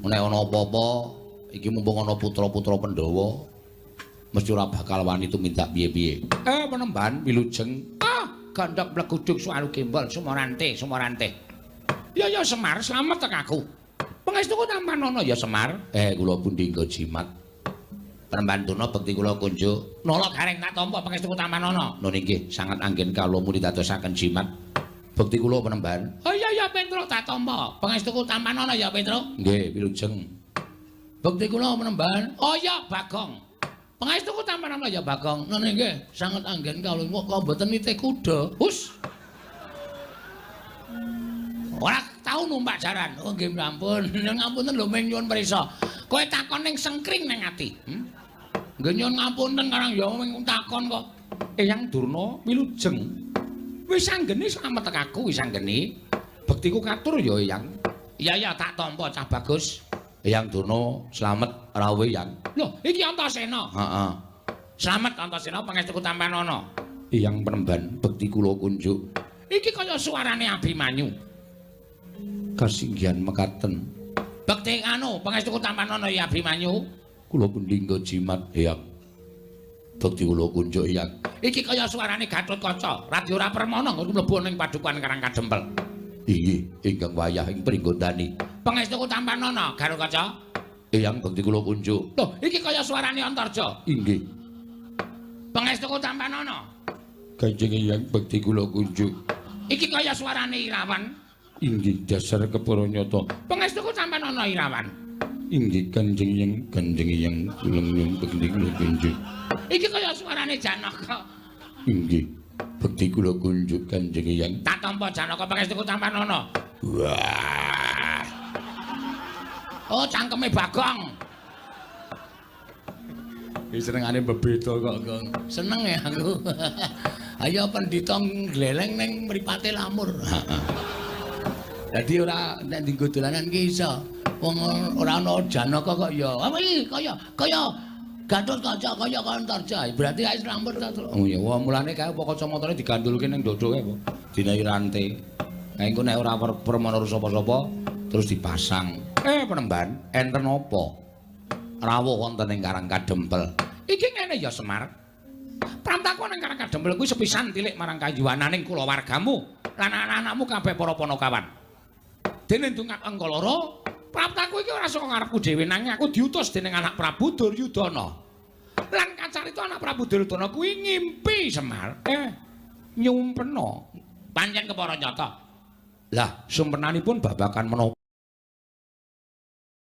Nek ana apa-apa iki mumpung ana putra-putra Pandhawa mesti ora bakal wani tumindak piye-piye. Penemban wilujeng. Ah, gandhak mleguduk suwaru gembol sumorante, sumorante. Ya ya Semar, slamet tek aku. Pangestuku tampanana ya Semar. Kula pundi nggo jimat. Penemban Durna bekti kula kunjuk. Nala gareng tak tampa pangestuku tampanana. Nun inggih, sanget anggen kawula muni dadosaken jimat. Bekti kula penemban. Oh iya ya Petruk tak tampa. Pangestuku tampanana ya Petruk. Nggih, wilujeng. Bekti kula penemban. Oh iya Bagong. Pangestuku tampanana ya Bagong. Nun inggih, sanget anggen kawula kok mboten nitih kuda. Hus. Ora tau numpak jaran. Oh nggih ampun. Ngapunten lho ming nyuwun prisa. Kowe takon ning sengkring ning ati. Nggih nyuwun ngapunten karang ya ming takon kok. Eyang Durna wilujeng. Wis anggene slamet tek aku wis anggene. Bektiku katur ya Eyang. Iya ya tak tampa cah bagus. Eyang Durna slamet rawuh Eyang. Lho iki Antasena. Heeh. Slamet Antasena pangestuku tampanana. Eyang penemban bekti kula kunjuk. Iki kaya suarane Abimanyu. Kasinggihan mekaten. Bekti anu pangestuku tampanana ya Abimanyu. Kula pundi nggo jimat Eyang. Bekti kula kunjuk Eyang. Iki kaya suarane Gatotkaca, radya ora permana nggo mlebu ning padukuhan Karang Kadempel. Inggih, ingkang wayah ing pringgondani. Pangestuku tampanana Gatotkaca. Eyang bekti kula kunjuk. Lho, iki kaya suarane Antarja. Inggih. Pangestuku tampanana. Kanjeng Eyang bekti kula kunjuk. Iki kaya suarane Irawan. Inggih, dasar kepara nyata. Pangestuku tampanana Irawan. Inggih Kanjeng Eyang, Kanjeng Eyang kula nyuwun bekti kula kunjuk. Iki kaya suarane Janaka. Inggih, bekti kula kunjuk Kanjeng Eyang. Tak tampa Janaka pangestuku tampanana. Wah. Oh, cangkeme Bagong. Iki senengane bebeda kok, Gong. Seneng ya aku. Ayo pendhita ngleleng ning mripate lamur. Heeh. Dadi ora nek dienggo dolanan ki iso. Wong ora ana Janaka kok ya. Apa iki kaya kaya Gatotkaca kaya Antarja. Berarti ae lamur ta. Oh iya, wah mulane kae apa kacamatane digandulke ning dodo kae apa? Dinahi rante. Kae engko nek ora permana sapa-sapa terus dipasang. Penemban, enten apa? Rawuh wonten ing Karang Kadempel. Iki ngene ya Semar. Pramtaku ning Karang Kadempel kuwi sepisan tilik marang kayuwananing kulawargamu lan anak-anakmu kabeh para panakawan. Dene ndungak angka loro, praptaku iki ora saka ngarepku dhewe nanging aku diutus dening anak Prabu Duryudana. Lan kacarita anak Prabu Duryudana kuwi ngimpi Semar. Nyumpena. Pancen kepara nyata. Lah, sumpenanipun babagan menapa?